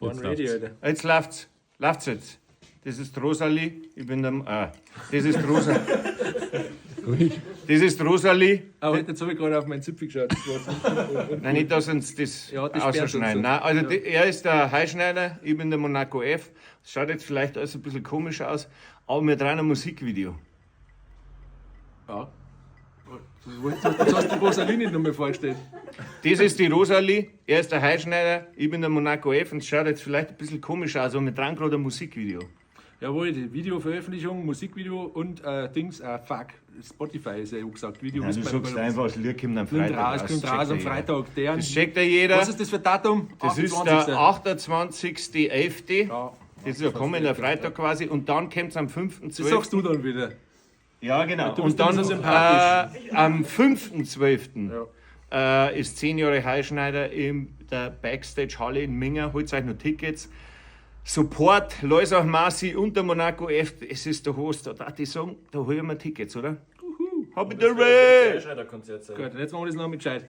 Born Jetzt ready, läuft's. Alter. Jetzt läuft's. Läuft's jetzt. Das ist Rosalie. Ich bin der. Das ist Rosa. Ruhig. Das ist Rosalie. Ah, halt, jetzt habe ich gerade auf meinen Zipfel geschaut. Das war Nein, nicht, dass uns das, Ja, das sperrt uns ausschneiden. so. Nein, also Ja. er ist der Heischneider, ich bin der Monaco F. Das schaut jetzt vielleicht alles ein bisschen komisch aus, aber wir drehen ein Musikvideo. Ja. Jetzt hast du die Rosalie nicht nochmal vorgestellt. Das ist die Rosalie, er ist der Heischneider, ich bin der Monaco F und es schaut jetzt vielleicht ein bisschen komisch aus, aber wir drehen gerade ein Musikvideo. Jawohl, die Videoveröffentlichung, Musikvideo und Dings, fuck, Spotify ist ja gesagt. Video Nein, du wissen wir sagst nicht, einfach, das Lied kommt am Kommt Freitag raus, raus. kommt Das raus checkt am ja jeder. Freitag. Der, Das checkt ja jeder. Was ist das für Datum? Das ist der 28.11. Ja. Das ist ja kommender Freitag quasi. Und dann kommt es am 5.12. Das sagst du dann wieder. Ja, genau. Du bist Und dann immer so sympathisch. am 5.12. Ist 10 Jahre Heischneider in der Backstage-Halle in Minga. Holt euch noch Tickets. Support, Loisach Marci und der Monaco F. Es ist der Host. Da darf ich sagen, da holen wir Tickets, oder? Uhu. Happy the Ray! Konzert sein. Gut, und jetzt machen wir das noch mit gescheit.